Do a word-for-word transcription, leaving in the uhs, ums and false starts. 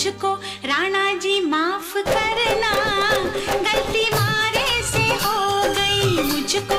मुझको राणा जी माफ करना, गलती मारे से हो गई। मुझको